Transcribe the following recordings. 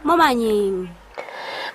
Momanyi.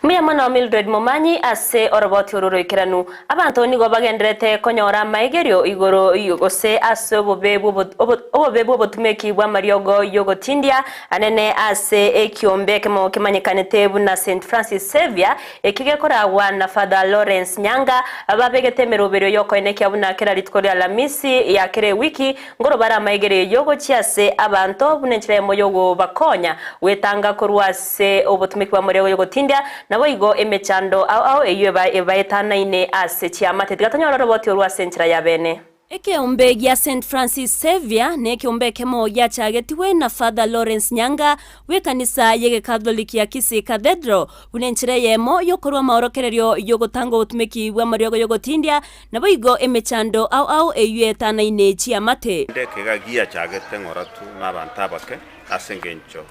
Mbuya mono Mildred Momanyi ase oroboti oro roikeranu. Abanto nigo bagendererete konyora amaegerio igoro gose ase obobe obobe bw'obotumeki bw'amariogo y'ogotindia anene ase ekiombe ekemo kemanyekanete buna Saint Francis Xavier eki gekoragwa na Father Lawrence Nyanga babegete emeroberio y'okoenekia buna kera rituko ria Alamisi ya kera ewiki Nkorobare amaegerio y'ogochia ase abanto buna enchera eyemo y'ogobakonya gwetanga korwa ase obotumeki bw'amorego y'ogotindia, naboigo emechando ao ao eyio ebaetanaine ase chiamate. Tiga tonyore oroboti orwo ase enchera ya bene. Ekeombe gia Saint Francis Xavier nekeombe ekemo giachagetigwe na Father Lawrence Nyanga bw'ekanisa y'Egekatholiki ya Kisii Cathedral buna enchera eyemo y'okorua amaorokererio y'ogotanga obotumeki bw'amariogo y'ogotindia Naboigo emechando ao ao eyio etanaine chiamate. Naende ekega giachagete ng'oratu nabanto abake, ase engencho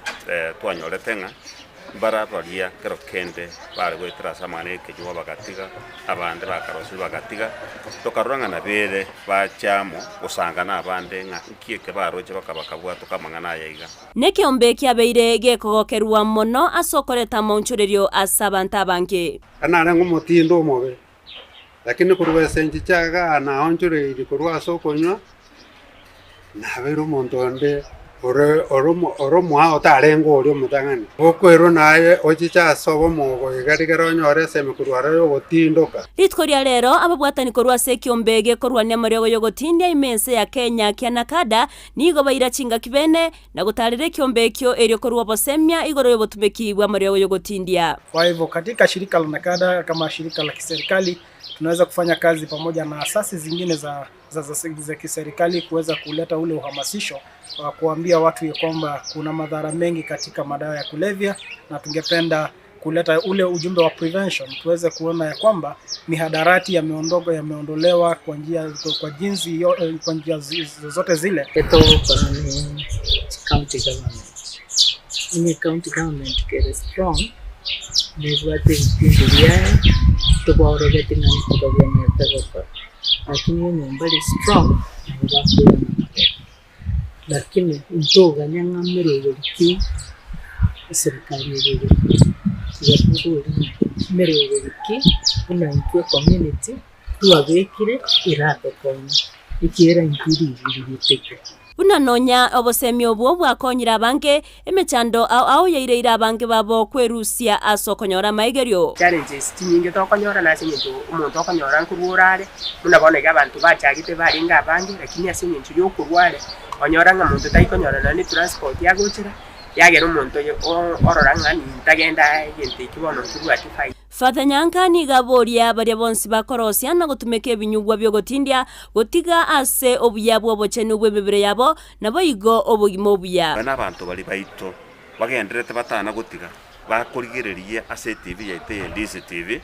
twanyorete ng'a mbara baria kero kende bare goetera ase amang'ana y'ekenyugwa bagatiga, abande bakarosire bagatiga, tokarora ng'a nabere bache amo gosanga nabande ng'a nki eke baroche bakabwatoka amang'ana aya iga. Nekeombe kiabeire gekogokerwa mono ase okoreta amaonchorerio ase abanto abange. Narenge omotindo omobe, Lakini korwa ase enchicha igaa naonchoreirie korwa ase okonywa, nabeire omonto onde ore ore omo ore omoao otarenge oria omotang'ani. Okwerwa naye ochiche ase obomo obo iga rigere onyore esemi korwa aroro ya ogotindoka. Rituko ria rero ababwatani korwa ase ekiombe gekorwania amariogo y'ogotindia ime ense ya Kenya kia Nakada nigo baira chingaki bene na gotaarera ekiombe ekio erio korwa obosemia igoro y'obotumeki bw'amariogo y'ogotindia. Kwa hivyo katika shirika la NACADA kama shirika la kiserikali tunaweza kufanya kazi pamoja na asasi zingine za, za, za, za kiserikali kuweza kuleta ule uhamasisho wa kuambia watu ya kwamba kuna madhara mengi katika madawa ya kulevya na tungependa kuleta ule ujumbe wa prevention, tuweze kuona ya kwamba mihadarati yameondoka, yameondolewa kwa njia kwa jinsi kwa njia zozote zile. Etogokora ne county government. Onye county government kere strong, nebwate ebipindi biaye, tobaorogeti ng'a nki babwenerete gokora. Lakini onye mbari strong, nabo bakoirana magega. Lakini ntoganya ng'a meroberi ki eserikari eye egokora, tiga tobori ng'a meroberi ki buna intwe ecommunity twabekire eratokonye, ekiagera intwe rigori ritaiyo. Buna nonya obosemi obwo bwakonyire abange, emechando ao ao yaireire abange babo kwerusia ase okonyora amaegerio. Challenges chinyinge tokonyora nase eng'encho omonto okonyora nkorwa orare, buna bono iga abanto bachagete barenge abange, lakini ase eng'encho ya okorwa are, onyora ng'a monto taikonyora nonye ne transport agochera, yagera omonto oyo orora ng'a nintagenda egento ekio bono nkebwati faida. Father Nyanka nigo aboria baria bonsi bakorosia na gotumeka ebinyugwa bi'ogotindia, gotiga ase obuya bw'obochenu bw'emebere yabo, naboigo obogima obuya. Buna abanto baria baito bagendererete batana gotiga, bakorigereria ase etibi yaito eye Ndizi TV,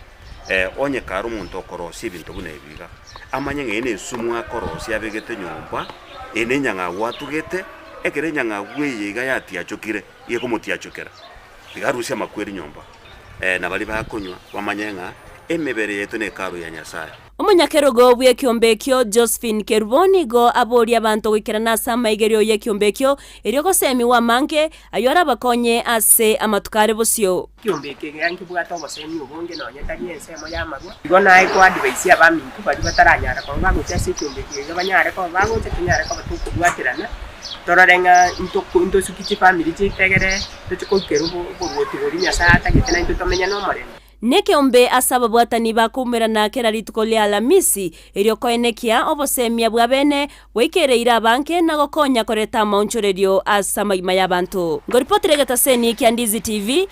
onye kare omonto okorosia ebinto buna ebi iga, amanye ng'a eye nensumu akorosia abegete nyomba, eye nenyang'au atugete, ekero enyang'au eye iga yatiachokire, gekomotiachokera, tiga arusie amakweri nyomba. Na baria bakonywa bamanye ng'a emebere yaito nekaru ya Nyasae. Omonyakerogo bw'ekiombe ekio Josephine Kerubo nigo aboria abanto goikerana ase amaigerio y'ekiombe ekio erio gosemigwa amange ayio arabakonye ase amatuko are bosio. Ekiombe eke iga nkebwate obosemi obonge nonya tari ensemo y'amarwa. Igo naye koadvise abaminto baria bataranyara koba bagocha ase ekiombe eke iga banyare koba bagocha tonyare koba tokobwaterana torore ng'a ntosuki chifamiri chiaito egere Toche goikera oboruoti boria Nyasae atagete naintwe tomenye nomorembe. Nekeombe ase ababwatani bakoumerana kera rituko ria Alamisi, erio koenekia obosemia bwa bene bwaikereire abange na gokonya koreta amaonchorerio ase amagima y'abanto. Ngoripotera egetaseni kia Ndizi TV.